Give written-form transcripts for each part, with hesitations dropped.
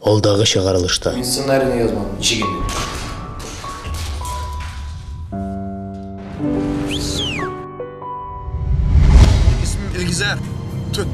Алдагы чыгарылышта. Мин сценарийны язмадым. Ничек инде? Исмем Илгизәр. Тот.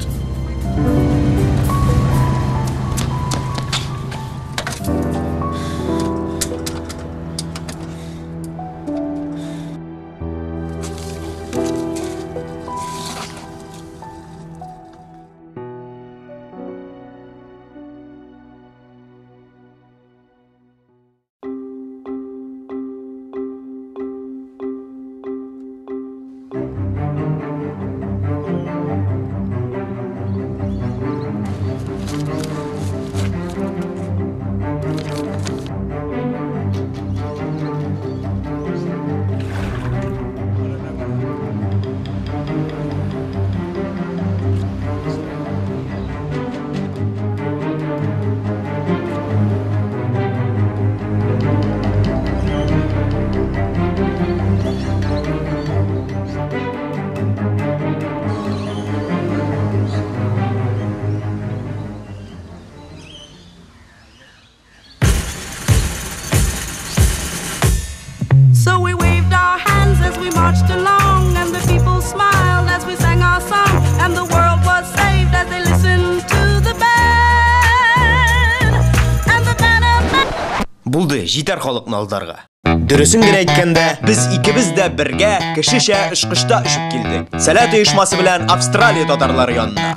So we waved our hands as we marched along, and the people smiled as we sang our song, and the world was saved as they listened to the band. And the banner man. Булды, җитәр халыкны алдарга. Дөресен генә әйткәндә, без икебез дә бергә кешечә очкычта очып килдек. Сәләт оешмасы белән Австралия татарлары янына.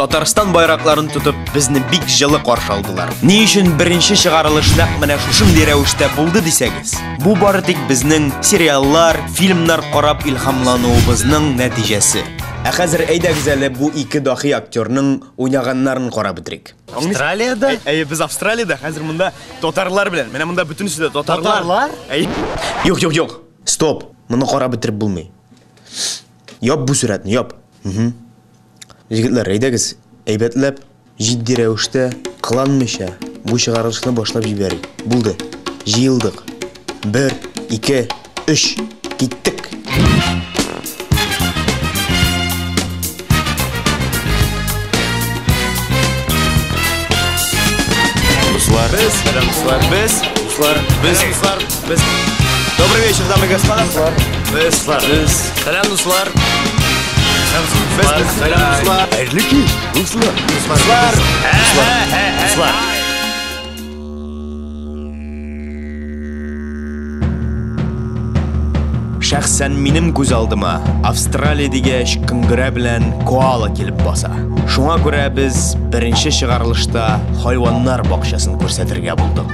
Татарстан байракларын тотып, безне бик җылы каршы алдылар. Ни өчен беренче чыгарылыш нәкъ менә шушындый рәвештә булды дисәгез, бу бары тик безнең сериаллар, фильмнар карап илһамлануыбызның нәтиҗәсе. Ә хәзер әйдәгез әле бу ике дахи актерның уйнаганнарын карап бетерик. Австралиядә? Әйе, без Австралиядә, хәзер монда татарлар белән. Менә монда бөтенесе дә татарлар. Татарлар? Әйе. Юк, юк, юк. Стоп. Моны карап бетереп булмый. Яп бу сурәтне, яп. Мгм. Егетләр, әйдәгез, әйбәтләп, җитди рәвештә, кыланмыйча бу чыгарылышны башлап җибәрик. Булды. Җыелдык. 1, 2, 3. Киттек. Дуслар. Без, дуслар, без, дуслар, без, дуслар, без. Добрый вечер, дамы и господа. Без, без. Сәлам, дуслар. Без, без, сәлам, дуслар. Хәерле кич, дуслар. Дуслар. Дуслар. Шәхсән минем күз алдыма Австралия дигәч көнгерә белән коала килеп баса. Шуңа күрә без беренче чыгарылышта хайваннар бакчасын күрсәтергә булдык.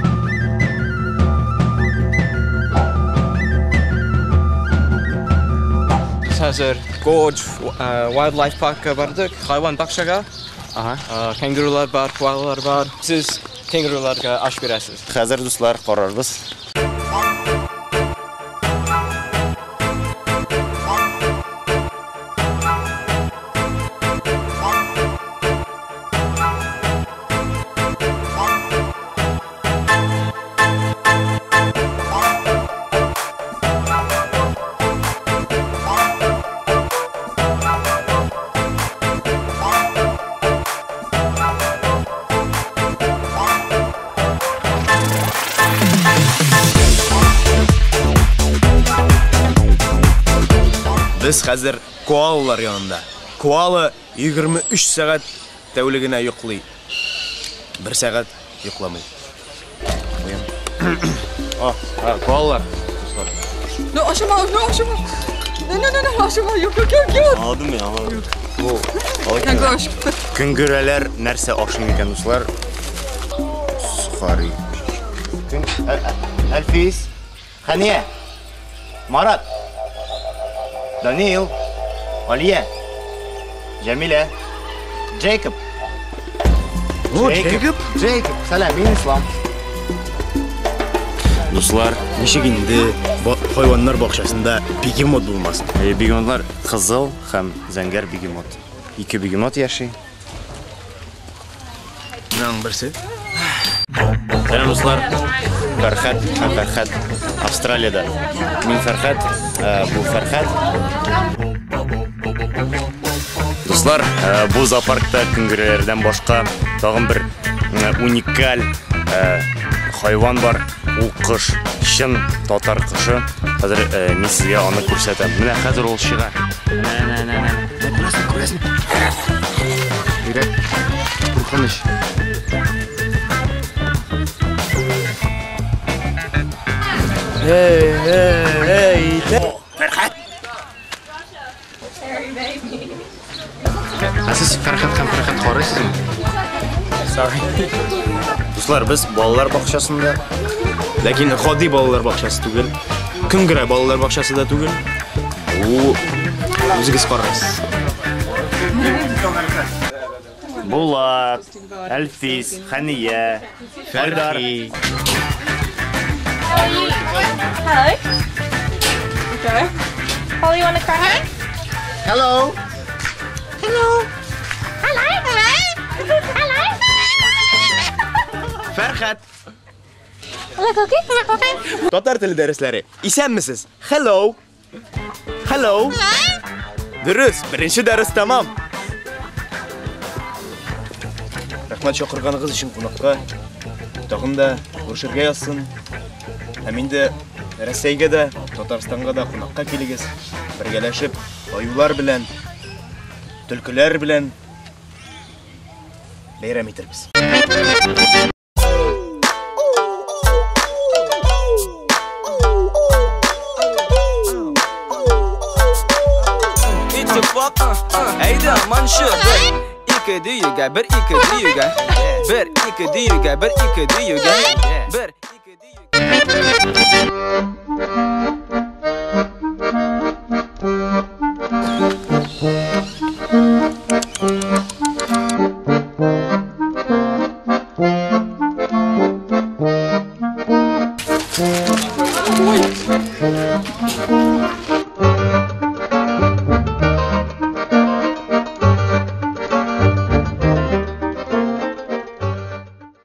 Без хәзер Gorge Wildlife Parkка бардык, хайван бакчага. Кенгурулар бар, коалалар бар. Сез кенгуруларга аш бирәсез. Хәзер, дуслар, карарбыз. Без хәзер коалалар янында. Коала 23 сәгать тәүлегенә йоклый. 1 сәгать йокламый. О, коалалар. No, ашама, no, ашама. No, no, no, no, ашама. Юк, юк, юк, юк. Аңладым мин, аңладым. Бу Кенгуру ашып. Көнгерәләр нәрсә ашый микән, дуслар? Сухари. Әлфис, Хәния, Марат, Даниил, Алия, Җәмилә, Джейкоб. О, Джейкоб? Джейкоб, сәлам, мин Ислам. Дуслар, ничек инде хайваннар бакчасында бегемот булмасын? Бегемотлар кызыл һәм зәңгәр бегемот. Ике бегемот яши. Менә берсе. Сәлам, дуслар. Фәрхәт һәм Фәрхәт Австралиядә. Мин Фәрхәт, бу Фәрхәт. Дуслар, бу зоопаркта көнгерәләрдән башка тагын бер уникаль хайван бар. Ул кош, чын татар кошы. Хәзер мин сезгә аны күрсәтәм. Менә хәзер ул чыга. Менә. Күрәсең, күрәсең. Бигрәк куркыныч. Hey, hey, hey. Фәрхәт! Ә сез Фәрхәт һәм Фәрхәт карыйсызмы? Sorry. Дуслар, без балалар бакчасында. Ләкин гади балалар бакчасы түгел. Көнгерә балалар бакчасы да түгел. Бу үзегез карарсыз. Булат, Әлфис, Хәния, Айдар. Hello. Okay. Holly, you want a cracker? Hello. Hello. Hello. Hello. Hello. Фәрхәт. Hello, cookie. Hello, Татар теле дәресләре. Исәнмесез? Hello. Hello. Дөрес, беренче дәрес тәмам. Рәхмәт чакырганыгыз өчен кунакка. Тагын да күрешергә язсын. Һәм инде Рәсәйгә дә, Татарстанга да кунакка килегез. Бергәләшеп, аюлар белән, төлкеләр белән бәйрәм итербез. Әйдә, маншы, бер, ике дөягә, бер, ике дөягә, бер, ике дөягә, бер, ике дөягә, бер, ике дөягә.